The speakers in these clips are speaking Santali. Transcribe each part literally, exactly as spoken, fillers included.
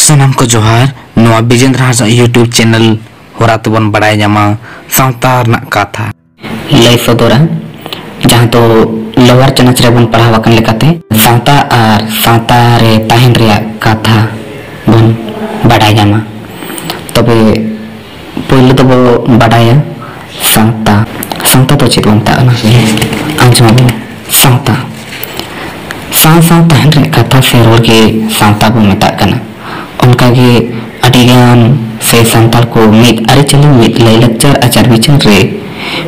ᱥᱟᱱᱟᱢ ᱠᱚ ᱡᱚᱦᱟᱨ᱾ ᱱᱚᱣᱟ ᱵᱤᱡᱮᱱᱫᱨᱚ ᱦᱟᱸᱥᱫᱟ YouTube channel ᱦᱚᱨᱟ ᱛᱮᱵᱚᱱ ᱵᱟᱲᱟᱭ ᱧᱟᱢᱟ ᱥᱟᱶᱛᱟ ᱨᱮᱱᱟᱜ ᱠᱟᱛᱷᱟ᱾ ᱞᱟᱹᱭ ᱥᱚᱫᱚᱨᱟ, ᱡᱟᱦᱟᱸ ᱫᱚ ᱞᱳᱣᱟᱨ ᱪᱟᱱᱟᱪ ᱨᱮᱵᱚᱱ ᱯᱟᱲᱦᱟᱣ ᱟᱠᱟᱱ ᱞᱮᱠᱟᱛᱮ ᱥᱟᱶᱛᱟ ᱟᱨ ᱥᱟᱶᱛᱟ ᱨᱮ ᱛᱟᱦᱮᱱ ᱨᱮᱭᱟᱜ ᱠᱟᱛᱷᱟ ᱵᱚᱱ ᱵᱟᱰᱟᱭ ᱧᱟᱢᱟ᱾ ᱛᱚᱵᱮ ᱯᱳᱭᱞᱳ ᱫᱚᱵᱚ ᱵᱟᱰᱟᱭᱟ ᱥᱟᱶᱛᱟ᱾ ᱥᱟᱶᱛᱟ ᱫᱚ ᱪᱮᱫ ᱵᱚᱱ ᱢᱮᱛᱟᱜ ᱠᱟᱱᱟ? ᱟᱸᱡᱚᱢ ᱟᱵᱚᱱ᱾ ᱥᱟᱶᱛᱟ, ᱥᱟᱶ ᱥᱟᱶ ᱛᱟᱦᱮᱱ ᱨᱮᱭᱟᱜ ᱠᱟᱛᱷᱟ ᱥᱮ ᱨᱚᱲ ᱜᱮ ᱥᱟᱶᱛᱟ ᱵᱚᱱ ᱢᱮᱛᱟᱜ ᱠᱟᱱᱟ᱾ ᱚᱱᱠᱟᱜᱮ ᱟᱹᱰᱤᱜᱟᱱ ᱥᱮ ᱥᱟᱱᱛᱟᱲ ᱠᱚ ᱢᱤᱫ ᱟᱹᱨᱤᱪᱟᱹᱞᱤ, ᱢᱤᱫ ᱞᱟᱹᱭᱼᱞᱟᱠᱪᱟᱨ, ᱟᱪᱟᱨ ᱵᱤᱪᱟᱹᱨ ᱨᱮ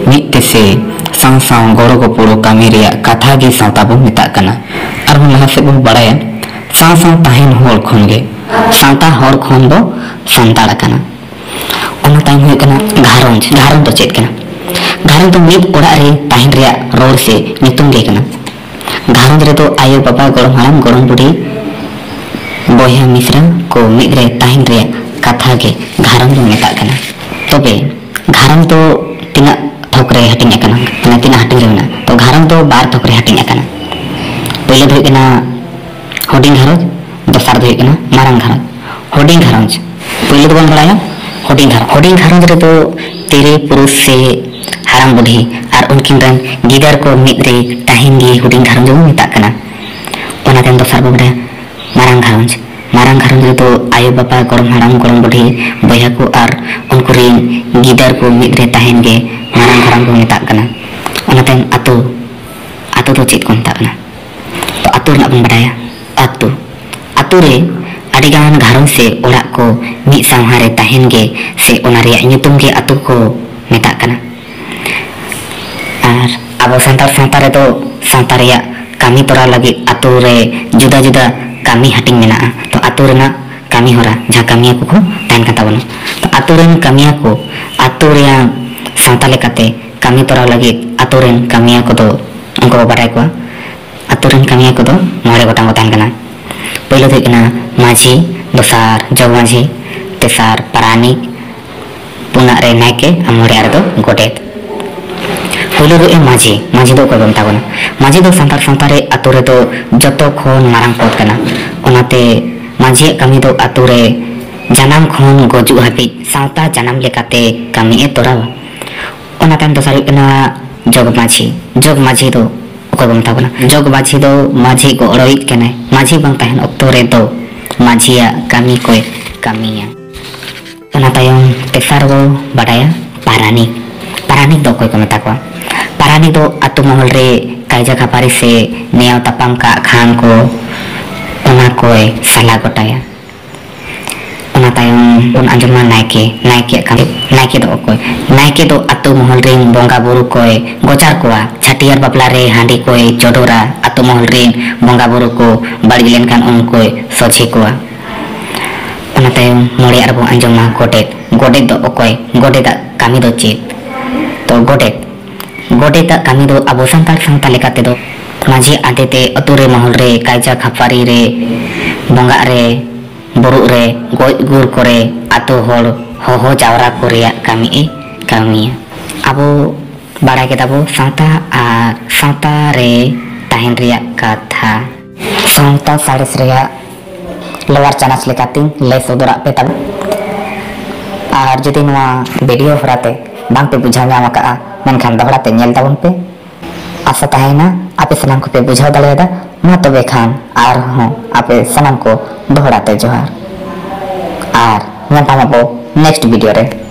ᱢᱤᱫ ᱛᱮᱥᱮ ᱥᱟᱶ ᱥᱟᱶ ᱜᱚᱲᱚ ᱜᱚᱯᱚᱲᱚ ᱠᱟᱹᱢᱤ ᱨᱮᱭᱟᱜ ᱠᱟᱛᱷᱟ ᱜᱮ ᱥᱟᱶᱛᱟ ᱵᱚᱱ ᱢᱮᱛᱟᱜ ᱠᱟᱱᱟ᱾ ᱟᱨᱦᱚᱸ ᱞᱟᱦᱟ ᱥᱮᱫ ᱵᱚᱱ ᱵᱟᱲᱟᱭᱟ, ᱥᱟᱶ ᱥᱟᱶ ᱛᱟᱦᱮᱱ ᱦᱚᱲ ᱠᱷᱚᱱ ᱜᱮ ᱥᱟᱶᱛᱟ ᱦᱚᱲ ᱠᱷᱚᱱ ᱫᱚ ᱥᱟᱱᱛᱟᱲ ᱟᱠᱟᱱᱟ᱾ ᱚᱱᱟ ᱛᱟᱭᱚᱢ ᱦᱩᱭᱩᱜ ᱠᱟᱱᱟ ᱜᱷᱟᱨᱚᱸᱡᱽ᱾ ᱜᱷᱟᱨᱚᱸᱡᱽ ᱫᱚ ᱪᱮᱫ ᱠᱟᱱᱟ? ᱜᱷᱟᱨᱚᱸᱡᱽ ᱫᱚ ᱢᱤᱫ ᱚᱲᱟᱜ ᱨᱮ ᱛᱟᱦᱮᱱ ᱨᱮᱭᱟᱜ ᱨᱚᱲ ᱥᱮ ᱧᱩᱛᱩᱢ ᱜᱮ ᱠᱟᱱᱟ᱾ ᱜᱷᱟᱨᱚᱸᱡᱽ ᱨᱮᱫᱚ ᱟᱭᱳ, ᱵᱟᱵᱟ, ᱜᱚᱲᱚᱢ ᱦᱟᱲᱟᱢ, ᱜᱚᱲᱚᱢ ᱵᱩᱰᱷᱤ, ᱵᱚᱭᱦᱟ, ᱢᱤᱥᱨᱟ ᱠᱚ ᱢᱤᱫ ᱨᱮ ᱛᱟᱦᱮᱱ ᱨᱮᱭᱟᱜ ᱠᱟᱛᱷᱟ ᱜᱮ ᱜᱷᱟᱨᱚᱸᱡᱽ ᱵᱚᱱ ᱢᱮᱛᱟᱜ ᱠᱟᱱᱟ᱾ ᱛᱚᱵᱮ ᱜᱷᱟᱨᱚᱸᱡᱽ ᱫᱚ ᱛᱤᱱᱟᱹᱜ ᱛᱷᱚᱠ ᱨᱮ ᱦᱟᱹᱴᱤᱧ ᱟᱠᱟᱱᱟ? ᱢᱟᱱᱮ ᱛᱤᱱᱟᱹᱜ ᱦᱟᱹᱴᱤᱧ ᱨᱮ ᱢᱮᱱᱟᱜᱼᱟ? ᱛᱚ ᱜᱷᱟᱨᱚᱸᱡᱽ ᱫᱚ ᱵᱟᱨ ᱛᱷᱚᱠ ᱨᱮ ᱦᱟᱹᱴᱤᱧ ᱟᱠᱟᱱᱟ᱾ ᱯᱳᱭᱞᱳ ᱫᱚ ᱦᱩᱭᱩᱜ ᱠᱟᱱᱟ ᱦᱩᱰᱤᱧ ᱜᱷᱟᱨᱚᱸᱡᱽ, ᱫᱚᱥᱟᱨ ᱫᱚ ᱦᱩᱭᱩᱜ ᱠᱟᱱᱟ ᱢᱟᱨᱟᱝ ᱜᱷᱟᱨᱚᱸᱡᱽ᱾ ᱦᱩᱰᱤᱧ ᱜᱷᱟᱨᱚᱸᱡᱽ, ᱯᱳᱭᱞᱳ ᱫᱚᱵᱚᱱ ᱵᱟᱲᱟᱭᱟ ᱦᱩᱰᱤᱧ ᱜᱷᱟᱨᱚᱸᱡᱽ᱾ ᱦᱩᱰᱤᱧ ᱜᱷᱟᱨᱚᱸᱡᱽ ᱨᱮᱫᱚ ᱛᱤᱨᱤ ᱯᱩᱨᱩᱥ ᱥᱮ ᱦᱟᱲᱟᱢ ᱵᱩᱰᱷᱤ ᱟᱨ ᱩᱱᱠᱤᱱ ᱨᱮᱱ ᱜᱤᱫᱟᱹᱨ ᱠᱚ ᱢᱤᱫ ᱨᱮ ᱛᱟᱦᱮᱱ ᱜᱮ ᱦᱩᱰᱤᱧ ᱜᱷᱟᱨᱚᱸᱡᱽ ᱵᱚᱱ ᱢᱮᱛᱟᱜ ᱠᱟᱱᱟ᱾ ᱚᱱᱟ ᱛᱟᱭᱚᱢ ᱫᱚᱥᱟᱨ ᱵᱚᱱ ᱵᱟᱲᱟᱭᱟ ᱢᱟᱨᱟᱝ ᱜᱷᱟᱨᱚᱸᱡᱽ᱾ ᱢᱟᱨᱟᱝ ᱜᱷᱟᱨᱚᱸᱡᱽ ᱨᱮᱫᱚ ᱟᱭᱳ, ᱵᱟᱵᱟ, ᱜᱚᱲᱚᱢ ᱦᱟᱲᱟᱢ, ᱜᱚᱲᱚᱢ ᱵᱩᱰᱷᱤ, ᱵᱚᱭᱦᱟ ᱠᱚ ᱟᱨ ᱩᱱᱠᱩ ᱨᱮᱱ ᱜᱤᱫᱟᱹᱨ ᱠᱚ ᱢᱤᱫ ᱨᱮ ᱛᱟᱦᱮᱱ ᱜᱮ ᱢᱟᱨᱟᱝ ᱜᱷᱟᱨᱚᱸᱡᱽ ᱵᱚᱱ ᱢᱮᱛᱟᱜ ᱠᱟᱱᱟ᱾ ᱚᱱᱟ ᱛᱟᱭᱚᱢ ᱟᱛᱳ᱾ ᱟᱛᱳ ᱫᱚ ᱪᱮᱫ ᱠᱚ ᱢᱮᱛᱟᱜ ᱠᱟᱱᱟ? ᱛᱚ ᱟᱛᱳ ᱨᱮᱱᱟᱜ ᱵᱚᱱ ᱵᱟᱰᱟᱭᱟ᱾ ᱟᱛᱳ, ᱟᱛᱳ ᱨᱮ ᱟᱹᱰᱤᱜᱟᱱ ᱜᱷᱟᱨᱚᱸᱡᱽ ᱥᱮ ᱚᱲᱟᱜ ᱠᱚ ᱢᱤᱫ ᱥᱟᱶᱦᱟ ᱨᱮ ᱛᱟᱦᱮᱱ ᱜᱮ ᱥᱮ ᱚᱱᱟ ᱨᱮᱭᱟᱜ ᱧᱩᱛᱩᱢ ᱜᱮ ᱟᱛᱳ ᱠᱚ ᱢᱮᱛᱟᱜ ᱠᱟᱱᱟ᱾ ᱟᱨ ᱟᱵᱚ ᱥᱟᱱᱛᱟᱲ ᱥᱟᱶᱛᱟ ᱨᱮᱫᱚ ᱥᱟᱶᱛᱟ ᱨᱮᱭᱟᱜ ᱠᱟᱹᱢᱤ ᱛᱚᱨᱟᱣ ᱞᱟᱹᱜᱤᱫ ᱟᱛᱳ ᱨᱮ ᱡᱩᱫᱟᱹ ᱡᱩᱫᱟᱹ ᱠᱟᱹᱢᱤ ᱦᱟᱹᱴᱤᱧ ᱢᱮᱱᱟᱜᱼᱟ᱾ ᱛᱚ ᱟᱛᱳ ᱨᱮᱱᱟᱜ ᱠᱟᱹᱢᱤ ᱦᱚᱨᱟ, ᱡᱟᱦᱟᱸ ᱠᱟᱹᱢᱤᱭᱟᱹ ᱠᱚᱠᱚ ᱛᱟᱦᱮᱱ ᱠᱟᱱ ᱛᱟᱵᱚᱱᱟ, ᱛᱚ ᱟᱛᱳ ᱨᱮᱱ ᱠᱟᱹᱢᱤᱭᱟᱹ ᱠᱚ ᱟᱛᱳ ᱨᱮᱭᱟᱜ ᱥᱟᱶᱛᱟ ᱞᱮᱠᱟᱛᱮ ᱠᱟᱹᱢᱤ ᱛᱚᱨᱟᱣ ᱞᱟᱹᱜᱤᱫ ᱟᱛᱳ ᱨᱮᱱ ᱠᱟᱹᱢᱤᱭᱟᱹ ᱠᱚᱫᱚ ᱩᱱᱠᱩ ᱵᱚ ᱵᱟᱰᱟᱭ ᱠᱚᱣᱟ᱾ ᱟᱛᱳ ᱨᱮᱱ ᱠᱟᱹᱢᱤᱭᱟᱹ ᱠᱚᱫᱚ ᱢᱚᱬᱮ ᱜᱚᱴᱟᱝ ᱠᱚ ᱛᱟᱦᱮᱱ ᱠᱟᱱᱟ᱾ ᱯᱳᱭᱞᱳ ᱫᱚ ᱦᱩᱭᱩᱜ ᱠᱟᱱᱟ ᱢᱟᱹᱡᱷᱤ, ᱫᱚᱥᱟᱨ ᱡᱚᱜᱽ ᱢᱟᱹᱡᱷᱤ, ᱛᱮᱥᱟᱨ ᱯᱟᱨᱟᱱᱤᱠ, ᱯᱩᱱᱟᱜ ᱨᱮ ᱱᱟᱭᱠᱮ ᱟᱨ ᱢᱚᱬᱮᱭᱟᱜ ᱨᱮᱫᱚ ᱜᱚᱰᱮᱛ᱾ ᱯᱳᱭᱞᱳ ᱫᱚ ᱦᱩᱭᱩᱜ ᱠᱟᱱᱟ ᱢᱟᱹᱡᱷᱤ᱾ ᱢᱟᱹᱡᱷᱤ ᱫᱚ ᱚᱠᱚᱭ ᱵᱚᱱ ᱢᱮᱛᱟ ᱠᱚ ᱠᱟᱱᱟ? ᱢᱟᱹᱡᱷᱤ ᱫᱚ ᱥᱟᱱᱛᱟᱲ ᱥᱟᱶᱛᱟ ᱨᱮ ᱟᱛᱳ ᱨᱮᱫᱚ ᱡᱚᱛᱚ ᱠᱷᱚᱱ ᱢᱟᱨᱟᱝ ᱯᱚᱫᱽ ᱠᱟᱱᱟ᱾ ᱚᱱᱟᱛᱮ ᱢᱟᱹᱡᱷᱤᱭᱟᱜ ᱠᱟᱹᱢᱤ ᱫᱚ ᱟᱛᱳ ᱨᱮ ᱡᱟᱱᱟᱢ ᱠᱷᱚᱱ ᱜᱩᱡᱩᱜ ᱦᱟᱹᱵᱤᱡ ᱥᱟᱶᱛᱟ ᱡᱟᱱᱟᱢ ᱞᱮᱠᱟᱛᱮ ᱠᱟᱹᱢᱤ ᱮ ᱛᱚᱨᱟᱣᱟ᱾ ᱚᱱᱟ ᱛᱟᱭᱚᱢ ᱫᱚᱥᱟᱨ ᱦᱩᱭᱩᱜ ᱠᱟᱱᱟ ᱡᱚᱜᱽ ᱢᱟᱹᱡᱷᱤ᱾ ᱡᱚᱜᱽ ᱢᱟᱹᱡᱷᱤ ᱫᱚ ᱚᱠᱚᱭ ᱵᱚᱱ ᱢᱮᱛᱟ ᱠᱚ ᱠᱟᱱᱟ? ᱡᱚᱜᱽ ᱢᱟᱹᱡᱷᱤ ᱫᱚ ᱢᱟᱹᱡᱷᱤ ᱜᱚᱲᱚᱭᱤᱡ ᱠᱟᱱᱟᱭ᱾ ᱢᱟᱹᱡᱷᱤ ᱵᱟᱝ ᱛᱟᱦᱮᱱ ᱚᱠᱛᱚ ᱨᱮᱫᱚ ᱢᱟᱹᱡᱷᱤᱭᱟᱜ ᱠᱟᱹᱢᱤ ᱠᱚᱭ ᱠᱟᱹᱢᱤᱭᱟ᱾ ᱚᱱᱟ ᱛᱟᱭᱚᱢ ᱛᱮᱥᱟᱨ ᱵᱚ ᱵᱟᱰᱟᱭᱟ ᱯᱟᱨᱟᱱᱤᱠ᱾ ᱯᱟᱨᱟᱱᱤᱠ ᱫᱚ ᱚᱠᱚᱭ ᱠᱚ ᱢᱮᱛᱟ ᱠᱚᱣᱟ? ᱯᱟᱨᱟᱱᱤᱠ ᱫᱚ ᱟᱛᱳ ᱢᱚᱦᱚᱞ ᱨᱮ ᱠᱟᱭᱡᱟ ᱠᱷᱟᱯᱟᱨᱤ ᱥᱮ ᱱᱮᱭᱟᱣ ᱛᱟᱯᱟᱢ ᱠᱟᱜ ᱠᱷᱟᱱ ᱠᱚ, ᱚᱱᱟ ᱠᱚᱭ ᱥᱟᱞᱟ ᱜᱚᱴᱟᱭᱟ᱾ ᱚᱱᱟ ᱛᱟᱭᱚᱢ ᱵᱚᱱ ᱟᱸᱡᱚᱢᱟ ᱱᱟᱭᱠᱮ᱾ ᱱᱟᱭᱠᱮᱭᱟᱜ ᱠᱟᱹᱢᱤ, ᱱᱟᱭᱠᱮ ᱫᱚ ᱚᱠᱚᱭ? ᱱᱟᱭᱠᱮ ᱫᱚ ᱟᱛᱳ ᱢᱚᱦᱚᱞ ᱨᱮᱱ ᱵᱚᱸᱜᱟ ᱵᱩᱨᱩ ᱠᱚᱭ ᱜᱚᱪᱟᱨ ᱠᱚᱣᱟ᱾ ᱪᱷᱟᱹᱴᱭᱟᱹᱨ ᱵᱟᱯᱞᱟ ᱨᱮ ᱦᱟᱺᱰᱤ ᱠᱚᱭ ᱪᱚᱰᱚᱨᱟ᱾ ᱟᱛᱳ ᱢᱚᱦᱚᱞ ᱨᱮᱱ ᱵᱚᱸᱜᱟ ᱵᱩᱨᱩ ᱠᱚ ᱵᱟᱹᱲᱤᱡ ᱞᱮᱱᱠᱷᱟᱱ ᱩᱱᱠᱩᱭ ᱥᱚᱡᱷᱮ ᱠᱚᱣᱟ᱾ ᱚᱱᱟ ᱛᱟᱭᱚᱢ ᱢᱚᱬᱮᱭᱟᱜ ᱨᱮᱵᱚᱱ ᱟᱸᱡᱚᱢᱟ ᱜᱚᱰᱮᱛ᱾ ᱜᱚᱰᱮᱛ ᱫᱚ ᱚᱠᱚᱭ? ᱜᱚᱰᱮᱛᱟᱜ ᱠᱟᱹᱢᱤ ᱫᱚ ᱪᱮᱫ? ᱛᱚ ᱜᱚᱰᱮᱛ, ᱜᱚᱰᱮᱛᱟᱜ ᱠᱟᱹᱢᱤ ᱫᱚ ᱟᱵᱚ ᱥᱟᱱᱛᱟᱲ ᱥᱟᱶᱛᱟ ᱞᱮᱠᱟ ᱛᱮᱫᱚ ᱢᱟᱹᱡᱷᱤ ᱟᱫᱮ ᱛᱮ ᱟᱛᱳ ᱨᱮ ᱢᱚᱦᱚᱞ ᱨᱮ ᱠᱟᱭᱡᱟ ᱠᱷᱟᱯᱟᱨᱤ ᱨᱮ, ᱵᱚᱸᱜᱟᱜ ᱨᱮ, ᱵᱩᱨᱩᱜ ᱨᱮ, ᱜᱚᱡ ᱜᱩᱨ ᱠᱚᱨᱮ ᱟᱛᱳ ᱦᱚᱲ ᱦᱚᱦᱚ ᱡᱟᱣᱨᱟ ᱠᱚ ᱨᱮᱭᱟᱜ ᱠᱟᱹᱢᱤ ᱮ ᱠᱟᱹᱢᱤᱭᱟ᱾ ᱟᱵᱚ ᱵᱟᱲᱟᱭ ᱠᱮᱫᱟ ᱵᱚ ᱥᱟᱶᱛᱟ ᱟᱨ ᱥᱟᱶᱛᱟ ᱨᱮ ᱛᱟᱦᱮᱱ ᱨᱮᱭᱟᱜ ᱠᱟᱛᱷᱟ᱾ ᱥᱟᱶᱛᱟ ᱥᱟᱬᱮᱥ ᱨᱮᱭᱟᱜ ᱞᱳᱣᱟᱨ ᱪᱟᱱᱟᱪ ᱞᱮᱠᱟᱛᱮᱧ ᱞᱟᱹᱭ ᱥᱚᱫᱚᱨᱟᱜ ᱯᱮ ᱛᱟᱵᱚᱱ᱾ ᱟᱨ ᱡᱩᱫᱤ ᱱᱚᱣᱟ ᱵᱷᱤᱰᱤᱭᱳ ᱦᱚᱨᱟᱛᱮ ᱵᱟᱝᱯᱮ ᱵᱩᱡᱷᱟᱹᱣ ᱧᱟᱢ ᱟᱠᱟᱫᱼᱟ, ᱢᱮᱱᱠᱷᱟᱱ ᱫᱚᱦᱲᱟ ᱛᱮ ᱧᱮᱞ ᱛᱟᱵᱚᱱ ᱯᱮ᱾ ᱟᱥᱟ ᱛᱟᱦᱮᱸᱭᱮᱱᱟ ᱟᱯᱮ ᱥᱟᱱᱟᱢ ᱠᱚᱯᱮ ᱵᱩᱡᱷᱟᱹᱣ ᱫᱟᱲᱮᱭᱟᱫᱟ᱾ ᱢᱟ ᱛᱚᱵᱮ ᱠᱷᱟᱱ ᱟᱨᱦᱚᱸ ᱟᱯᱮ ᱥᱟᱱᱟᱢ ᱠᱚ ᱫᱚᱦᱲᱟ ᱛᱮ ᱡᱚᱦᱟᱨ᱾ ᱟᱨ ᱧᱟᱯᱟᱢ ᱟᱵᱚ ᱱᱮᱠᱥᱴ ᱵᱷᱤᱰᱤᱭᱳ ᱨᱮ᱾